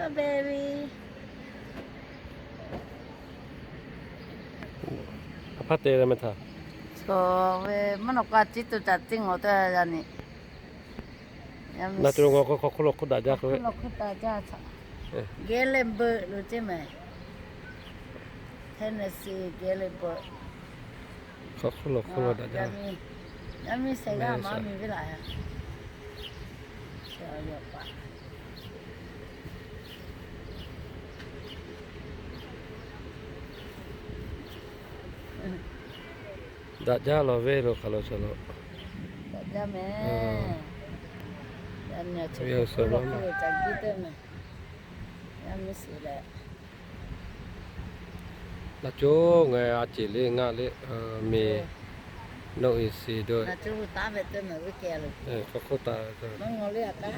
Baby. A hpaˇ te leh meh htaꞈ. Chaw ve mvuhˇ naw k'aˇ ciˉ tuˬ caꞈ ciˉ ngawˬ taˇ yaˇ ni. Na tuˬ lo ngawˬ k'o hk'aw hk'oˆ lo hk'oˆ daꞈ jaˇ k'o ve. Hk'oˆ lo hk'oˆ daꞈ jaˇ chaꞈ. Gilbert lo ceˇ mehˍ. Tennessee Gilbert. Hk'aw hk'oˆ lo hk'oˆ lo daꞈ jaˇ. Yaˇ miˇ sehˍ g'aˇ maˇ miˬ ve laꞈ. Daꞈ jaˇ law ve lo hk'aˬ lo chaw lo. Daꞈ jaˇ mehˍ. Yaˇ miˇ a ceˬ lo caꞈ jiˇ teˇ mehˍ. Yaˇ miˇ shiˍ leh. Laꞈ coˉ ngaˬ a ceˬ le ngaˆ le, miˬ noˆ i shiˍ do. Laꞈ coˉ hui taˉ ve teˇ mehˍ ve kehˬ lo. K'awꞈ hk'oˆ taˍ ve teˇ mehˍ. Maˇ ngawˬ le a kaˉ.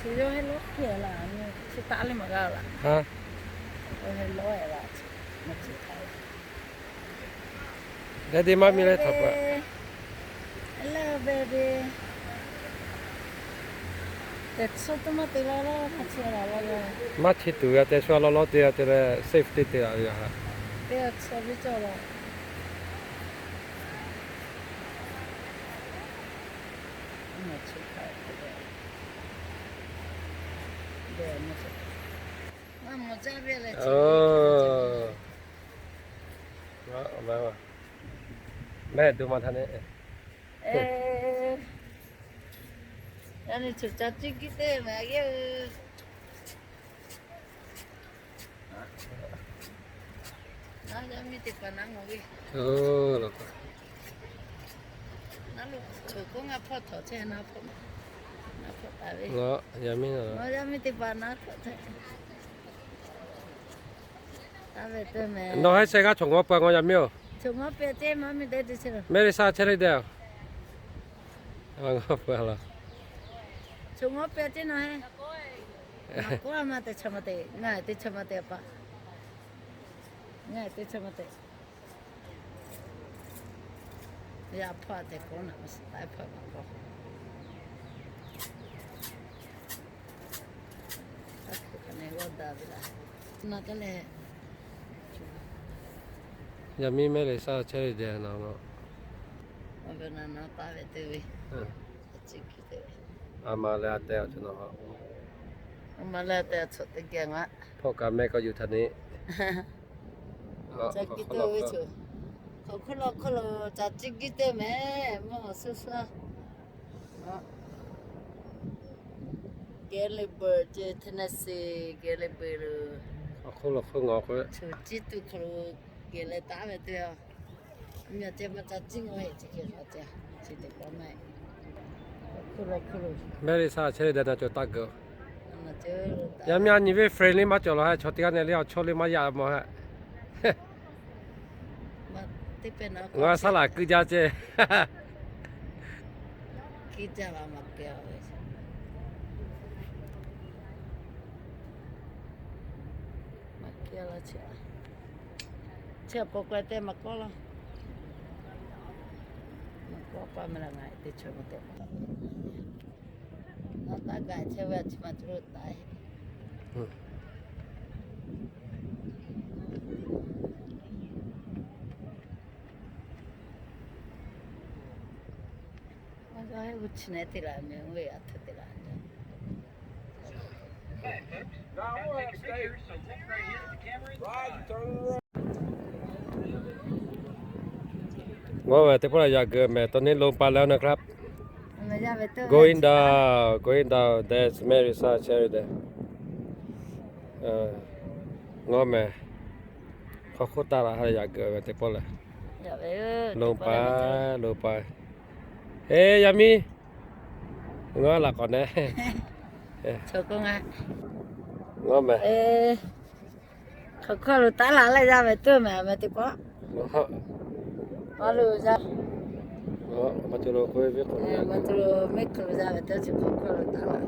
Chi yawˇ heh lawˉ hpehꞈ laˇ, chi taˆ le maˇ g'a laˇ. Daddy, mami leh htaꞈ pa. Hello baby. Teꞈ chaw teˇ maˇ te la laˇ, maˇ chi la laˇ. Maˇ chi tuˬ g'a te shu a law law te g'a te leh safety te la ve g'a ha. Teˇ chaw viˉ cawˇ laˇ. Mehˆ duˬ ma htaˇ neˆ. Yaˇ nyi choˬ ca ciˇ kiˇ teˇ mehˍ yeˇ. Naˉ yaˇ miˇ teˇ hpaˍ naˉ ngawˬ ve. Naˉ lo choˬ k'oˆ ngaˬ hpawˇ htawꞈ chehˇ naˉ hpawˇ, naˉ hpawˇ taˍ ve. Yaˇ miˇ teˇ hpaˍ naˉ hpawˇ htawꞈ. Nawˬ heh sheh g'aˇ choˬ ngawˉ peuˬ ngaw yaˇ miˇ-oˬ. Choˬ ngawˉ peuˬ ceˇ maˇ miˇ deh te chehˇ. Mary sa chehˇ le deh. Ngawˉ peuˬ la. Choˬ ngawˉ peuˬ ceˇ nawˬ heh. Maˇ k'oˆ maˇ te chaw maˇ te, ngaˬ te chaw maˇ te a pa. Ngaˬ te chaw maˇ te. Yaꞈ hpawˇ te k'oˆ naˬ ma suh taˍ hpawˇ maˇ k'oˆ. Yaˇ miˇ mehˆ leh shaˉ chehˇ ve deh na. A ma leh a teh a cawˬ na. A ma leh a teh a cawˬ teˇ geh ngaˬ hpawˇ kaꞈ mehˆ k'awꞈ yuˬ htaꞈ neˆ. Ca kiˇ teˇ ve chaw. Hk'aˬ hk'oˆ lo hk'oˆ lo ca ciˇ kiˇ teˇ mehˍ mvuhˇ suhˉ suhˉ. Geh le beuꞈ ce Tennessee geh le beuꞈ lo. Hk'aˬ hk'oˆ lo hk'oˆ ngaˬ k'o ve. Choˬ ciˇ tuˬ hk'aˬ lo geh leh taˉ ve teˇ a. Mehˆ leh shaˉ chehˇ ve deh na cawˬ taˇ geuˬ. Yaˇ miˇ a nyi ve friendly maˇ cawˬ law heh, chaw teˇ g'aˇ neh le awˬ chawˇ le maˇ yaꞈ mawˬ heh. Ngaˬ saˉ laꞈ keu jaˇ ceˇ. Chi a pa k'ai te maˇ kawˆ laˇ. Maˇ kawˆ pa meh la ngaˬ te chaw maˇ te. Nawˬ taˇ gaˬ chehˇ ve a chi ma tuˬ lo taˍ. Chi nehˬ te laˬ meh ve a htoꞈ te laˬ. Ngawˇ ve teˇ pawˆ la yaꞈ geuˬ mehˍ tawˇ neˇ lo pa leh naˍ hk'aˇ. Going down, going down, that's Mary Sa Cherry deh. Ngawˇ mehˍ hk'aw hk'oˆ taˇ la ha yaꞈ geuˬ ve teˇ pawˆ leh. Lo pa, lo pa. Eˬ, yaˇ miˇ. Ngawˇ laꞈ k'awꞈ neh. Ngawˇ mehˍ. Hk'aˬ hk'aˇ lo taˉ laˬ leh yaˇ ve teˇ mehˍ meh teˇ pawˆ. Maˇ lo yaˇ. Maˇ cawˬ lo k'oˆ ve k'o, maˇ cawˬ lo mehˆ hk'aˬ lo yaˇ ve teˇ chi hk'aˬ hk'aˇ lo taˉ laˬ.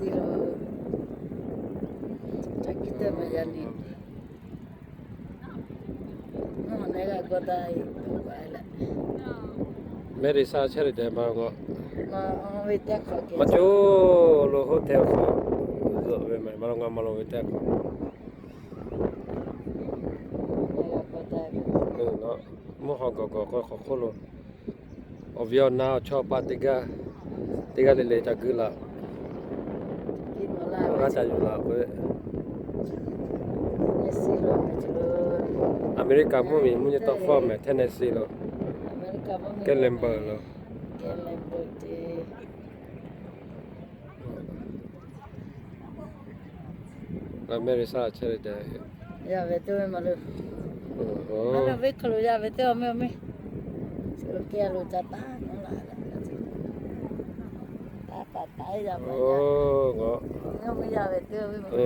Tennessee lo. Ca kiˉ teˇ ma yaˇ ni. Mvuhˇ haw nehˬ g'a g'awˇ daꞈ e. Mehˇ re shaˆ chehˇ le dehꞈ ma g'awˇ. Maˇ coˬ lo hotel hk'aw zuhꞈ ve mehˬ, maˇ lo ngaˬ maˇ lo ve teˇ hk'aw. Mvuhˇ haw gawˬ gawˬ k'o hk'aw hk'oˆ lo awˬ viˉ awˬ naˉ awˬ chawˇ paˆ teˇ g'aˇ, teˇ g'aˇ le le ca guiˇ laˬ. Awˬ g'aˇ ca yuˬ laˬ k'o, America mvuhˇ miˬ mvuhˇ nyi tawˇ hpawˇ mehˬ Tennessee lo, Gatlinburg lo. Mehˇ re shaˆ chehˇ le dehꞈ. Yaˇ ve teˇ ve maˇ lo. Maˇ lo ve hk'aw lo yaˇ ve teˇ ve mehˇ mehˇ. Chi lo kehˬ lo ca taˉ nawˉ la. Taˉ taˍ taˉ yaˇ ve. Mehˇ mehˇ yaˇ ve teˇ ve maˇ lo.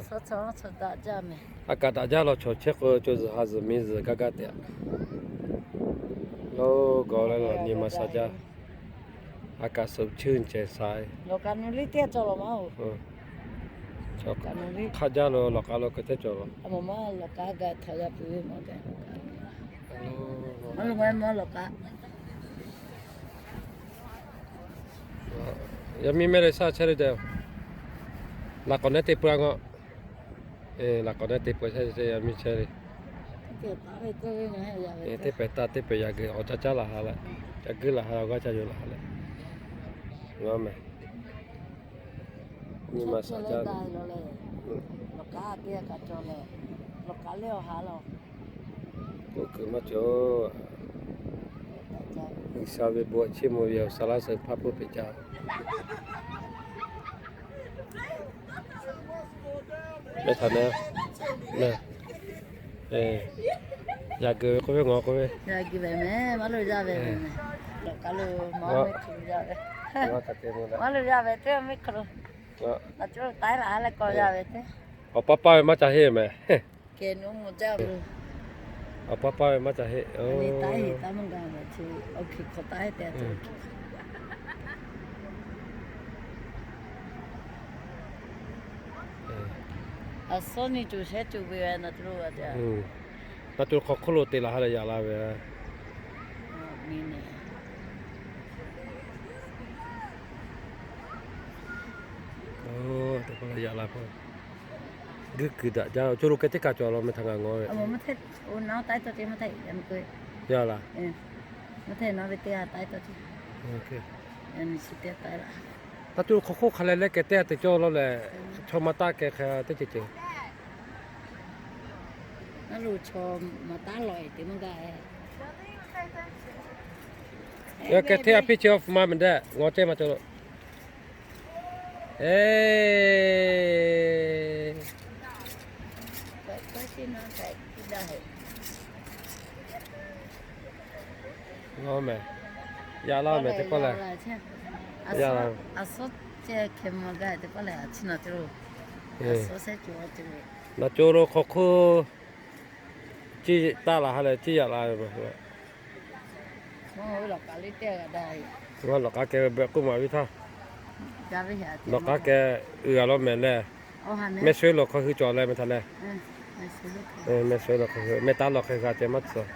Shaw chaw daꞈ jaˇ mehˬ. A kaꞈ daꞈ jaˇ law, chaw chehˇ k'o co zuhˬ ha zuhˬ miˬ zuhˬ gaˇ gaˇ tehꞈ. Lo gawˬ leh laˬ nyi ma sha jaˇ. A kaꞈ suhˍ chiˇ cehˬ sha e. Lawˬ kaꞈ nu liˇ teˇ cawˬ lawˬ maˇ oˬ. Hk'aˇ jaˇ lo lawˬ k'aˉ lo hk'e teˇ cawˬ lawˬ. Maˇ lawˬ k'aˉ gaˇ htaꞈ yaˇ peuˬ ve maˇ gaˇ. Maˇ lo maˇ lawˬ k'aˉ. Yaˇ miˇ mehˇ re shaˆ chehˇ le dehꞈ. Laꞈ k'awꞈ nehˉ te peuˬ a ngaw. Laꞈ k'awꞈ nehˉ te peuˬ chehˇ yaˇ miˇ chehˇ le. Teˇ pehˍ taˇ teˇ pehˍ yaꞈ geh awˬ ca caˉ laˬ ha leh, ca guiˇ laˬ ha leh, awˬ g'aˇ ca yuˬ laˬ ha leh. Ngaˬ mehˬ. Nyi ma sha jaˇ. Lawˬ k'aˉ teˇ g'aˇ kaꞈ cawˬ leh, lawˬ k'aˉ lehˬ awˬ ha lawˬ. K'oˆ kuiˬ maˇ cawˬ. G'uiˬsha ve bon chiˇ mvuh ve awˬ sha laˇ suh hpaˇ hpfuhˇ peꞈ jaˇ. Mehˇ htaꞈ na, na, yaꞈ guiˬ ve k'oˆ ve ngaw k'oˆ ve. Yaꞈ guiˬ ve mehˬ, maˇ lo yaˇ ve mehˬ. Lawˬ k'aˉ lo maˇ ve, maˇ lo yaˇ ve teˇ mehˇ hk'aw lo, a co taiˉ laˬ ha leh k'awꞈ yaˇ ve teˇ. Awˬ paˇ paˇ ve maˇ ca heˆ mehˬ. Awˬ paˇ paˇ ve maˇ ca heˆ. Awˬ hkiˬ hk'awꞈ taˉ heˆ te a. Awˬ suhˉ nyi cuˬ shehˉ cuˬ ve na tuˬ lo a. Na tuˬ lo hk'aw hk'oˆ lo te laˬ ha leh yaꞈ la ve. Yaꞈ la pa. Guiˇ kuiˬ daꞈ jaˇ, co lo keh teˇ kaꞈ cawˬ law meh htaꞈ ngaˬ ngaw ve. Yaˇ laˬ. Taˇ co lo hk'aw hk'oˆ hk'a leh leh keh teˇ g'aˇ te cawˇ law lehˬ, chaw ma taˇ keh hk'a teˇ ceuˬ ceuˬ. Yaˇ keh hteˇ a piˇ chi awˬ hpu ma meh dehꞈ ngaw cehˇ ma cawˬ lo. Ngaˬ mehˬ, yaꞈ la mehˬ teˇ pawˆ lehˬ. Yaꞈ la. Naˬ co lo hk'aw hk'oˆ ciˇ taˆ laˬ ha leh ciˇ yaꞈ la ve. Ngaˬ lawˬ k'aˉ keh ve beh k'oˆ maˍ ve htaˇ, lawˬ k'aˉ keh uiˍ g'a law mehˬ lehˬ, mehˆ shawˉ lawˬ hk'aw hui cawˬ leh meh htaꞈ leh, mehˆ shawˉ lawˬ hk'aw hui mehˆ taˉ lawˬ hk'e g'a ceh maˇ tcuh.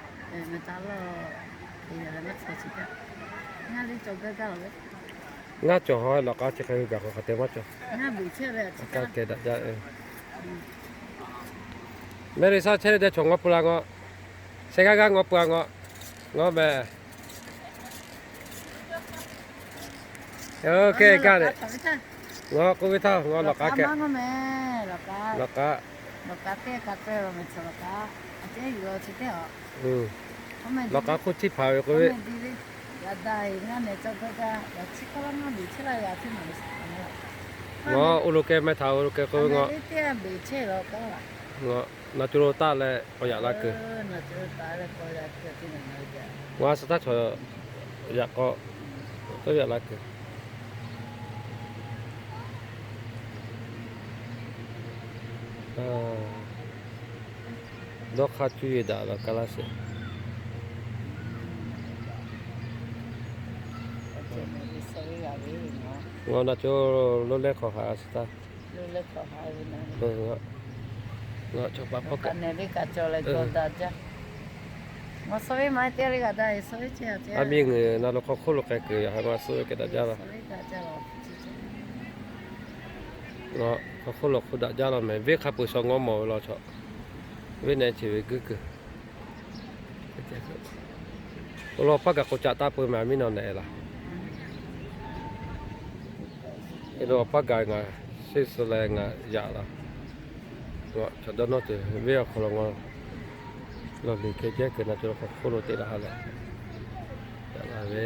Ngaˇ cawˬ haw lawˬ k'aˉ chi hk'e hui gaˬ k'o hk'a te maˇ cawˬ. Aˉ kaˉ keh daꞈ jaˇ. Mehˆ re shaˆ chehˇ le dehꞈ chaw ngaw peuˬ la ngaw. Sheh g'aˇ g'aˇ ngaw peuˬ a ngaw. Ngaw mehˬ. Oˇ kehˬ kaˇ le. Ngaw k'oˆ ve htaˇ ngaw lawˬ k'aˉ keh. Lawˬ k'aˉ. Lawˬ k'aˉ hk'oˆ htiˇ hpaˍ ve k'oˆ ve. Ngaw oˇ lo keh meh htaꞈ oˇ lo keh k'oˆ ve ngaw. Ngaw. Na co lo taˇ leh k'awꞈ yaꞈ la kuiˬ. Ngaˬ suh htaˇ chaw yaꞈ k'aw, tawˇ yaꞈ la kuiˬ. Dawˇ hk'aˇ cuˇ ve daꞈ la ka laˇ sheˍ. Ngaˬ na co lo leh hk'aw haꞈ suh htaˇ. Ngaˬ chaw pa hpawˇ kaꞈ, a miˇ ngeuˬ na lo hk'aw hk'oˆ lo k'ai kuiˬ, yaꞈ hk'aˇ ma suh ve kehˬ daꞈ jaˇ la. Hk'aw hk'oˆ lo hk'oˆ daꞈ jaˇ la mehˍ. Venˇ hk'a peu-eˬ shaw ngawˇ mawˬ ve law chaw. Venˇ nehˬ chi ve guiˇ kuiˬ. Awˬ lawn paˇ gaˬ k'o caꞈ taˇ peu mehˍ, a miˇ naw nehˬ laˬ. Awˬ lawn paˇ gaˬ ngaˬ sheˆ suh leh ngaˬ yaꞈ la. Chaw dawˇ nawˇ tuˬ venˇ awˬ hk'aw lo ngaˬ lawˬ liꞈ hkeh jehˇ kuiˬ na co lo hk'aw hk'oˆ lo teꞈ la ha leh, yaꞈ la ve.